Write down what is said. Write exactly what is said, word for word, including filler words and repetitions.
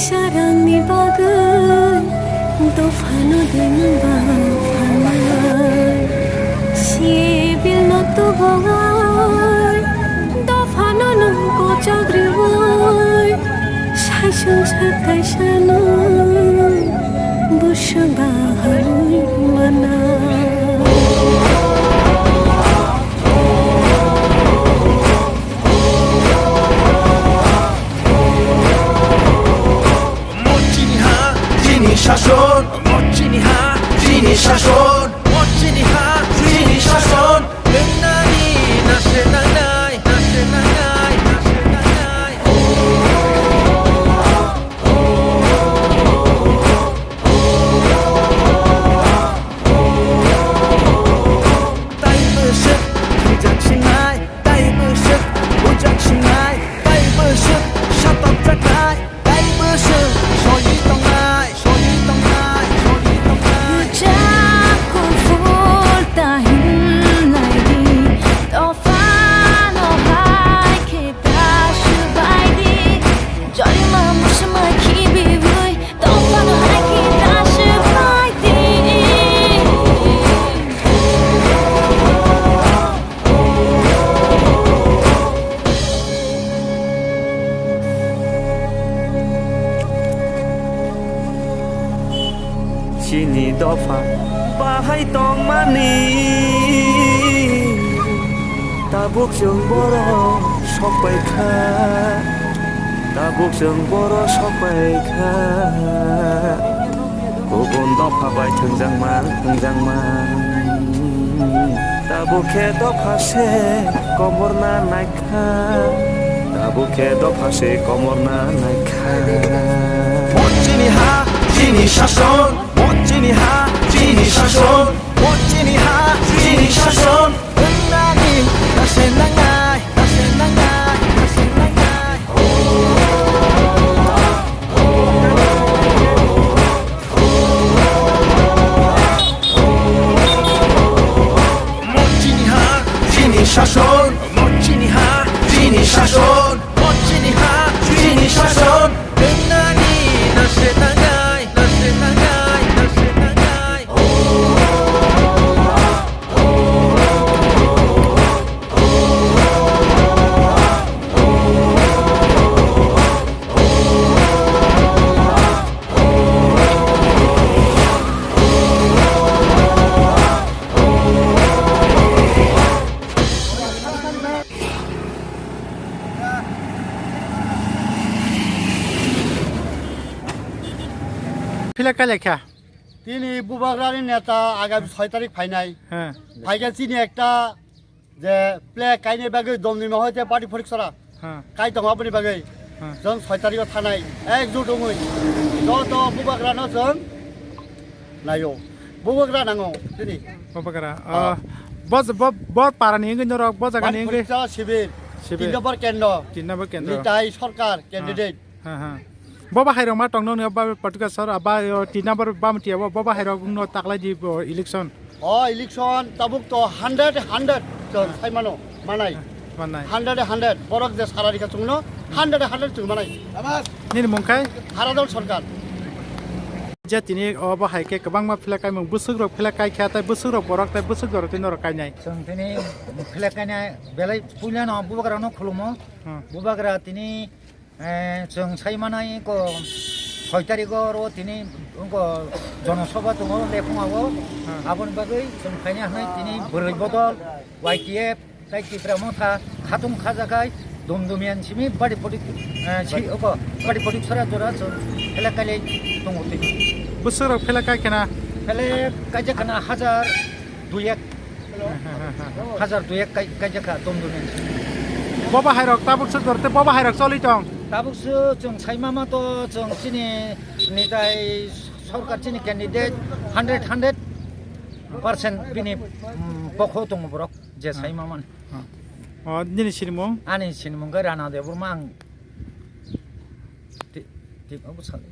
Charangni bagwi dophano dengba phanai. Sibilno tubowai, dophano nwng kochok riwai. Saisung satai sano bwswk baharwi mana. Mochini ha, chini shason. Mochini ha, chini shason. Mochini ha, chini shason. Nwngnani nase nangnai, nase nangnai, nase nangnai. Tai bwswk thwijak sinai, tai bwswk bujak sinai, tai bwswk satokjaknai, tai bwswk soi tongnai, soi tongnai, soi tongnai. Rwchap kuphur ta himlai di, dophano hai khe ta swbai di. Jorima muchungma khibiwi, dophano hai khe ta swbai di. Chini dopha bahai tongmani, tabuk chwng borok sokpai kha, tabuk chwng borok sokpai kha. Kubun dopha bai thwngjakma, thwngjakma. Tabuk khe dopha se komorna naikha. Tabuk khe dopha se komorna naikha. Bo chini ha, chini shason. Bo chini ha, chini shason. Bo chini ha, chini shason. Wngnani nase nangnai, nase nangnai, nase nangnai. Mochini ha, chini shason. Mochini ha, chini shason. Mochini ha, chini shason. Wngnani nase nangnai, nase nangnai, nase nangnai. Phila kailai kha. Tini Bubagrani neta agami soi tarik phainai. Heh. Phaikhe chini ekta je play kaini bagwi domni ma hoite party phoriksora. Heh. Kai tongo aboni bagwi. Heh. Jong soi tariko thanai. Ekjut wngwi. Joto Bubagrano jong naio. Bubagra nango tini. Bubagra. Ah. Ah, bo, bo, bo parani wngwi norok, bo jagani wngwi. Party phoriksa Sibir. Sibir. Tin number kendro. Tin number kendro. Nitai Sarkar candidate. Ha, ha. Bo bahai rok ma tong nong ni ba patika sar ba tin number ba mati abo bo bahai rok no taklai di bo election. O election tabuk to hundred hundred chwng sai mano manai. Manai. Hundred hundred borok je salary ka chwngno hundred hundred chwng manai. Nini mung khai? Haradol Sarkar. Je tini o bahai khe kwbangma phila kaimung bwswk rok phila kai kha tai bwswk rok borok tai bwswk jorok tei norok kainai. Chwng tini phila kainai belai puila no Bubagra no khulumo. Hmm. Bubagra tini Eh, chwng sai manai ko soi tariko ro tini wngko jonosobha tongo Lephunga o. Hmm. Aboni bagwi chwng phaini hwnwi tini bwrwi bodol Y T F tai Tipra Motha khatung khajakhai Dumdumian simi bari photik, eh, si oko bari photik sora jora chwng phela kailai tongo tini. Bwswk rok phela kai khena? Phela kaijak khena hajar dui ek. Hajar dui ek kai-, kaijak kha Dumdumni. Bo bahai rok tabuk se jor te bo bahai rok choli tong. Tabuk se chwng sai mama to chwng chini nitai sorkar chini candidate hundred, hundred percent bini, mm, pokho tongo borok je sai mama ni. O nini sinimung? Ani sinimung khe Rana Debbarma ang ti-, ti-, obo sali.